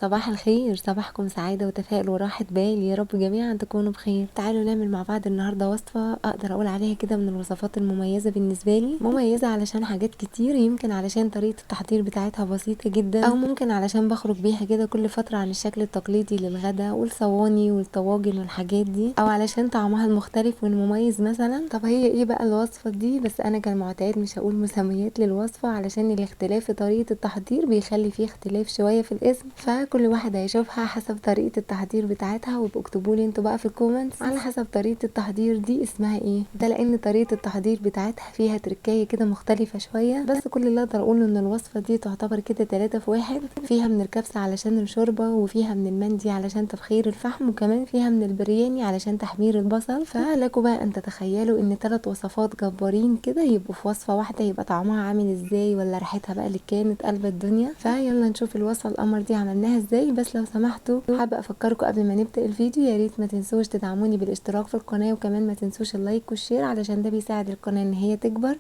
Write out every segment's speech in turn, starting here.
صباح الخير، صباحكم سعادة وتفاؤل وراحة بال، يا رب جميعا تكونوا بخير. تعالوا نعمل مع بعض النهاردة وصفة اقدر اقول عليها كده من الوصفات المميزة بالنسبة لي. مميزة علشان حاجات كتير، يمكن علشان طريقة التحضير بتاعتها بسيطة جدا، او ممكن علشان بخرج بيها كده كل فترة عن الشكل التقليدي للغدا والصواني والطواجن والحاجات دي، او علشان طعمها المختلف والمميز مثلا. طب هي ايه بقى الوصفة دي؟ بس انا كالمعتاد مش هقول مسميات للوصفة علشان الاختلاف في طريقة التحضير بيخلي فيه اختلاف شوية في الاسم، فكل واحد هيشوفها حسب طريقة التحضير بتاعتها. وابقوا اكتبوا لي انتوا بقى في ال comments على حسب طريقة التحضير دي اسمها ايه، ده لان طريقة التحضير بتاعتها فيها تركاية كده مختلفة شوية. بس كل اللي اقدر اقوله ان الوصفة دي تعتبر كده 3 في 1، فيها من الكبسة علشان الشوربة، وفيها من المندي علشان تبخير الفحم، وكمان فيها من البرياني علشان تحمير البصل. فلكم بقى ان تتخيلوا ان 3 وصفات جبارين كده يبقوا في وصفة واحدة، يبقى طعمها عامل ازاي ولا ريحتها بقى اللي كانت قلب الدنيا. فيلا نشوف الوصفة القمر دي عملناها ازاي. بس لو سمحتوا حابة افكركم قبل ما نبدا الفيديو، يا ريت ما تنسوش تدعموني بالاشتراك في القناة، وكمان ما تنسوش ال like وال share علشان ده بيساعد القناة ان هي تكبر.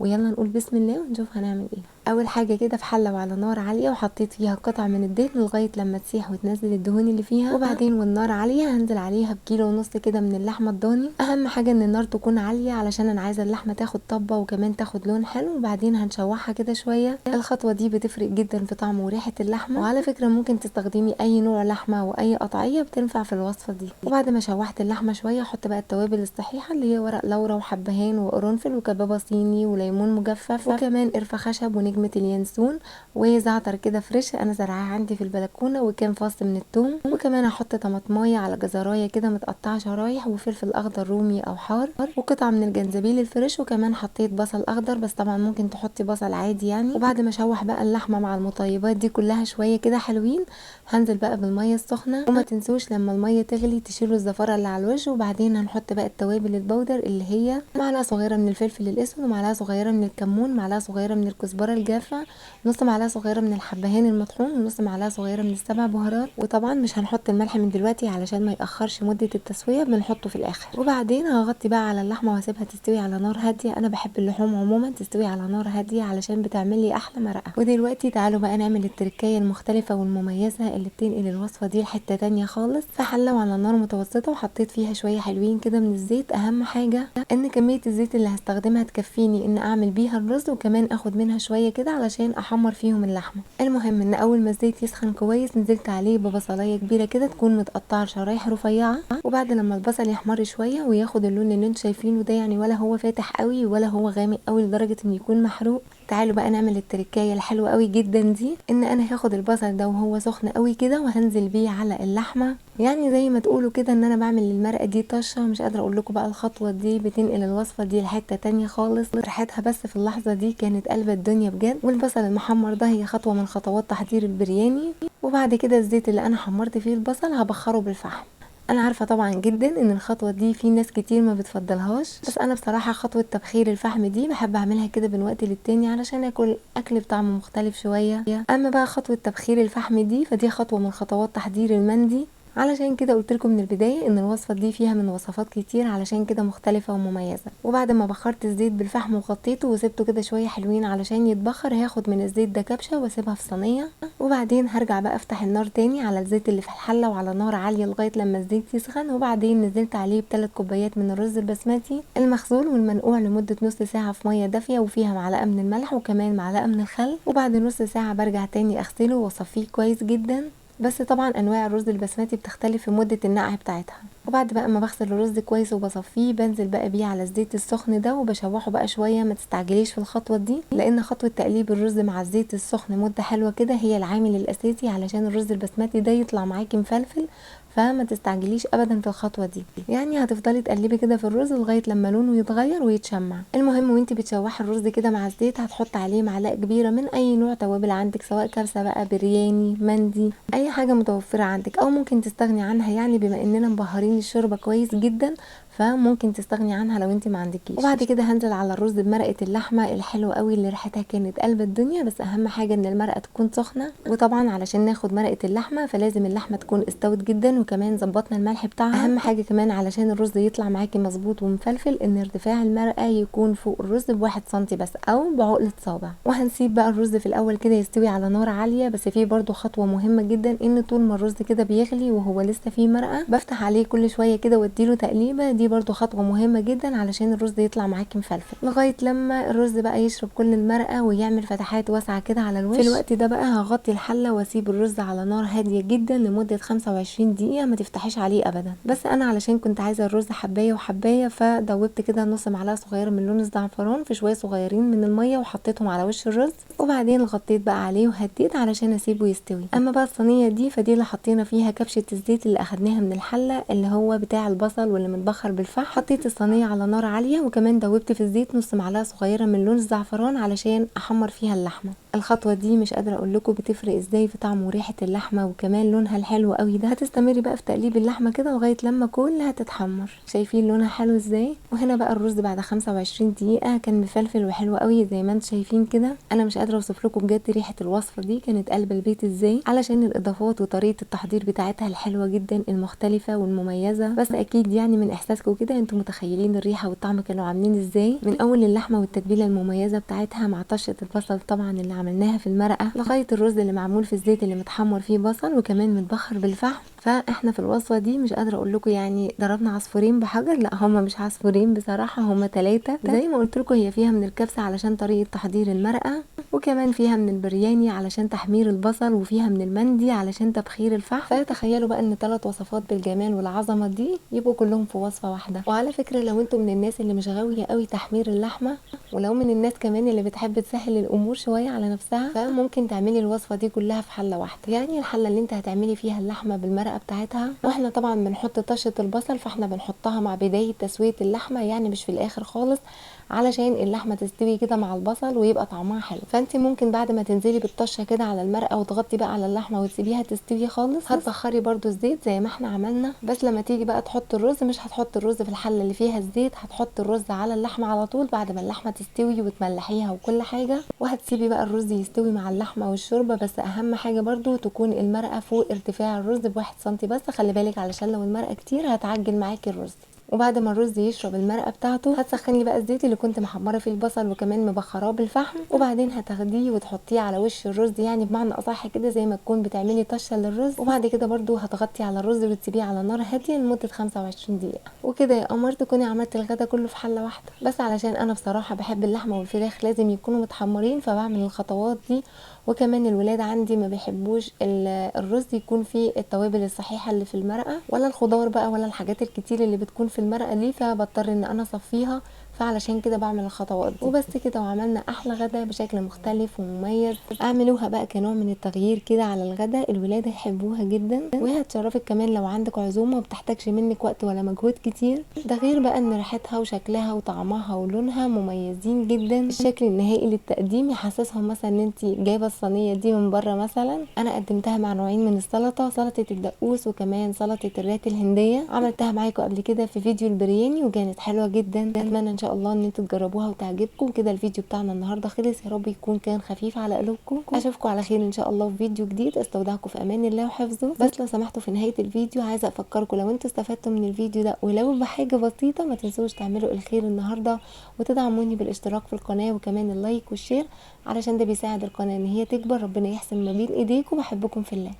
ويلا نقول بسم الله ونشوف هنعمل ايه. اول حاجة كده في حله وعلى نار عالية، وحطيت فيها قطع من الدهن لغاية لما تسيح وتنزل الدهون اللي فيها، وبعدين والنار عالية هنزل عليها بكيلو ونص كده من اللحمة الضاني. اهم حاجة ان النار تكون عالية علشان انا عايزه اللحمة تاخد طبه وكمان تاخد لون حلو. وبعدين هنشوحها كده شوية، الخطوة دي بتفرق جدا في طعم وريحه اللحمة. وعلى فكرة ممكن تستخدمي اي نوع لحمه واي قطعية بتنفع في الوصفة دي. وبعد ما شوحت اللحمة شوية احط بقى التوابل الصحيحة اللي هي ورق لورا وحبهان وقرنفل وكبابه صيني وليمون مجفف، وكمان قرفه خشب ونجمة اليانسون وزعتر كده fresh انا زرعاه عندي في البلكونه، وكام فص من الثوم، وكمان هحط طماطمايه على جزرايه كده متقطعه شرايح، وفلفل اخضر رومي او حار، وقطعه من الجنزبيل ال fresh، وكمان حطيت بصل اخضر بس طبعا ممكن تحطي بصل عادي يعني. وبعد ما اشوح بقى اللحمة مع المطيبات دي كلها شوية كده حلوين، هنزل بقى بالمية السخنة. وما تنسوش لما المية تغلي تشيلوا الزفاره اللي على الوش. وبعدين هنحط بقى التوابل ال powder اللي هي معلقه صغيرة من الفلفل الاسود، ومعلقة صغيرة من الكمون، معلقه صغيرة من الكزبره الجافه، نص معلقه صغيرة من الحبهان المطحون، ونص معلقه صغيرة من السبع بهارات. وطبعا مش هنحط الملح من دلوقتي علشان ما ياخرش مده التسوية، بنحطه في الاخر. وبعدين هغطي بقى على اللحمة واسيبها تستوي على نار هادية. انا بحب اللحوم عموما تستوي على نار هادية علشان بتعمل لي احلى مرقه. ودلوقتي تعالوا بقى نعمل التركايه المختلفة والمميزه اللي بتنقل الوصفة دي لحته تانية خالص. في حله وعلى نار متوسطه وحطيت فيها شوية حلوين كده من الزيت. اهم حاجة ان كمية الزيت اللي هستخدمها تكفيني ان اعمل بيها الرز، وكمان اخد منها شوية كده علشان احمر فيهم اللحمة. المهم ان اول ما الزيت يسخن كويس نزلت عليه ببصلايه كبيرة كده تكون متقطعه شرايح رفيعة. وبعد لما البصل يحمر شوية وياخد اللون اللي انتوا شايفينه ده، يعني ولا هو فاتح قوي ولا هو غامق قوي لدرجة ان يكون محروق. تعالوا بقى نعمل التركايه الحلوة قوي جدا دي، ان انا هاخد البصل ده وهو سخن قوي كده وهنزل بيه على اللحمة. يعني زي ما تقولوا كده ان انا بعمل المرقه دي طشه، مش قادرة اقول لكم بقى الخطوة دي بتنقل الوصفة دي لحته تانية خالص. ريحتها بس في اللحظة دي كانت قلب الدنيا بجد. والبصل المحمر ده هي خطوة من خطوات تحضير البرياني. وبعد كده الزيت اللي انا حمرت فيه البصل هبخره بالفحم. انا عارفه طبعا جدا ان الخطوة دي في ناس كتير ما بتفضلهاش، بس انا بصراحة خطوة تبخير الفحم دي بحب اعملها كده من وقت للتاني علشان اكل اكل بطعم مختلف شوية. اما بقى خطوة تبخير الفحم دي فدي خطوة من خطوات تحضير المندي، علشان كده قلت لكم من البداية ان الوصفة دي فيها من وصفات كتير علشان كده مختلفة ومميزة. وبعد ما بخرت الزيت بالفحم وغطيته وسبته كده شوية حلوين علشان يتبخر، هاخد من الزيت ده كبشة واسيبها في صينية. وبعدين هرجع بقى افتح النار تاني على الزيت اللي في الحلة وعلى نار عالية لغاية لما الزيت يسخن. وبعدين نزلت عليه ب3 كوبايات من الرز البسمتي المغسول والمنقوع لمدة نص ساعة في مية دافيه وفيها معلقه من الملح وكمان معلقه من الخل. وبعد نص ساعة برجع تاني اغسله واصفيه كويس جدا، بس طبعا انواع الرز البسمتي بتختلف في مده النقع بتاعتها. وبعد بقى ما بغسل الرز كويس وبصفيه بنزل بقى بيه على الزيت السخن ده وبشوحه بقى شوية. ما تستعجليش في الخطوة دي لان خطوة تقليب الرز مع الزيت السخن مده حلوة كده هي العامل الاساسي علشان الرز البسمتي ده يطلع معاكي مفلفل، فما تستعجليش ابدا في الخطوة دي. يعني هتفضلي تقلبي كده في الرز لغاية لما لونه يتغير ويتشمع. المهم وانت بتشوحي الرز كده مع الزيت هتحط عليه معلقه كبيرة من اي نوع توابل عندك، سواء كبسة بقى، برياني، مندي، اي حاجة متوفرة عندك، او ممكن تستغني عنها. يعني بما اننا مبهرين الشوربة كويس جدا فممكن تستغني عنها لو انت ما عندكيش. وبعد كده هنزل على الرز بمرقه اللحمة الحلوة قوي اللي ريحتها كانت قلب الدنيا، بس اهم حاجة ان المرقه تكون سخنة. وطبعا علشان ناخد مرقه اللحمة فلازم اللحمة تكون استوت جدا وكمان ظبطنا الملح بتاعها. اهم حاجة كمان علشان الرز يطلع معاكي مظبوط ومفلفل ان ارتفاع المرقه يكون فوق الرز ب1 سنتي بس او بعقله صابع. وهنسيب بقى الرز في الاول كده يستوي على نار عالية. بس فيه برده خطوة مهمة جدا، ان طول ما الرز كده بيغلي وهو لسه فيه مرقه بفتح عليه كل شوية كده واديله تقليبه، دي برده خطوة مهمة جدا علشان الرز يطلع معاكي مفلفل، لغاية لما الرز بقى يشرب كل المرقه ويعمل فتحات واسعة كده على الوش. في الوقت ده بقى هغطي الحلة واسيب الرز على نار هادية جدا لمدة 25 دقيقة، ما تفتحيش عليه ابدا. بس انا علشان كنت عايزه الرز حبايه وحبايه فدوبت كده نص معلقه صغيرة من لون الزعفران في شوية صغيرين من المية وحطيتهم على وش الرز، وبعدين غطيت بقى عليه وهديت علشان اسيبه يستوي. اما بقى الصينية دي فدي اللي حطينا فيها كبشة الزيت اللي اخدناها من الحلة اللي هو بتاع البصل واللي متبخر بالفحم. حطيت الصينية على نار عالية وكمان دوبت في الزيت نص معلقه صغيرة من لون الزعفران علشان احمر فيها اللحمة. الخطوة دي مش قادرة اقول لكم بتفرق ازاي في طعم وريحه اللحمة وكمان لونها الحلو قوي ده. هتستمري بقى في تقليب اللحمة كده لغاية لما كلها تتحمر. شايفين لونها حلو ازاي؟ وهنا بقى الرز بعد 25 دقيقة كان مفلفل وحلو قوي زي ما انتم شايفين كده. انا مش قادرة اوصف لكم بجد ريحه الوصفة دي كانت قلب البيت ازاي، علشان الاضافات وطريقه التحضير بتاعتها الحلوة جدا المختلفة والمميزه. بس اكيد يعني من احساسكم كده انتم متخيلين الريحة والطعم كانوا عاملين ازاي، من اول اللحمة والتتبيله المميزة بتاعتها مع طشه البصل طبعا اللي عملناها في المرقه، لغاية الرز اللي معمول في الزيت اللي متحمر فيه بصل وكمان متبخر بالفحم. فاحنا في الوصفة دي مش قادرة اقول لكم يعني ضربنا عصفورين بحجر، لا هما مش عصفورين بصراحة، هما 3. زي ما قلت لكم هي فيها من الكبسه علشان طريقه تحضير المرقه، وكمان فيها من البرياني علشان تحمير البصل، وفيها من المندي علشان تبخير الفحم. فتخيلوا بقى ان 3 وصفات بالجمال والعظمة دي يبقوا كلهم في وصفه واحدة. وعلى فكرة لو انتم من الناس اللي مش غاويه قوي تحمير اللحمة، ولو من الناس كمان اللي بتحب تسهل الامور شوية على نفسها، فممكن تعملي الوصفة دي كلها في حله واحدة. يعني الحلة اللي انت هتعملي فيها اللحمة بالمرقه بتاعتها، واحنا طبعا بنحط طشه البصل فاحنا بنحطها مع بداية تسويه اللحمة، يعني مش في الاخر خالص، علشان اللحمة تستوي كده مع البصل ويبقى طعمها حلو. فانت ممكن بعد ما تنزلي بالطشه كده على المرقه وتغطي بقى على اللحمة وتسيبيها تستوي خالص، هتبخري برده الزيت زي ما احنا عملنا. بس لما تيجي بقى تحط الرز مش هتحط الرز في الحلة اللي فيها الزيت، هتحط الرز على اللحمة على طول بعد ما اللحمة تستوي وتملحيها وكل حاجة، وهتسيبي بقى الرز يستوي مع اللحمة والشوربه. بس اهم حاجة برده تكون المرقه فوق ارتفاع الرز ب1 سنتي بس، خلي بالك علشان لو المرقه كتير هتعجن معاكي الرز. وبعد ما الرز يشرب المرقه بتاعته هتسخني بقى الزيت اللي كنت محمرة فيه البصل وكمان مبخراه بالفحم، وبعدين هتاخديه وتحطيه على وش الرز، يعني بمعنى اصح كده زي ما تكون بتعملي طشه للرز. وبعد كده برده هتغطي على الرز وتسيبيه على نار هادية لمدة 25 دقيقة. وكده يا قمر تكوني عملت الغدا كله في حله واحدة. بس علشان انا بصراحة بحب اللحمة والفراخ لازم يكونوا متحمرين فبعمل الخطوات دي. وكمان الولاد عندي ما بيحبوش الرز يكون فيه التوابل الصحيحة اللي في المرقه، ولا الخضار بقى، ولا الحاجات الكتير اللي بتكون في المرقه دي، فبضطر ان انا اصفيها، فعلشان كده بعمل الخطوات دي. وبس كده، وعملنا احلى غدا بشكل مختلف ومميز. اعملوها بقى كنوع من التغيير كده على الغدا، الولاد هيحبوها جدا، وهتشرفك كمان لو عندك عزومة وبتحتاجش منك وقت ولا مجهود كتير. ده غير بقى ان ريحتها وشكلها وطعمها ولونها مميزين جدا. الشكل النهائي للتقديم يحسسهم مثلا ان انت جايبه الصينية دي من بره. مثلا انا قدمتها مع نوعين من السلطة، سلطة الدقوس وكمان سلطة الرات الهندية، عملتها معاكم قبل كده في فيديو البرياني وكانت حلوة جدا. اتمنى ان شاء الله ان انتوا تجربوها وتعجبكم. كده الفيديو بتاعنا النهارده خلص، يا رب يكون كان خفيف على قلوبكم. اشوفكم على خير ان شاء الله في فيديو جديد. استودعكم في امان الله وحفظه. بس لو سمحتوا في نهاية الفيديو عايزه افكركم لو انتوا استفدتوا من الفيديو ده ولو بحاجة بسيطة، ما تنسوش تعملوا الخير النهارده وتدعموني بالاشتراك في القناة وكمان ال like وال share، علشان ده بيساعد القناة ان هي تكبر. ربنا يحسن ما بين ايديكم. بحبكم في الله.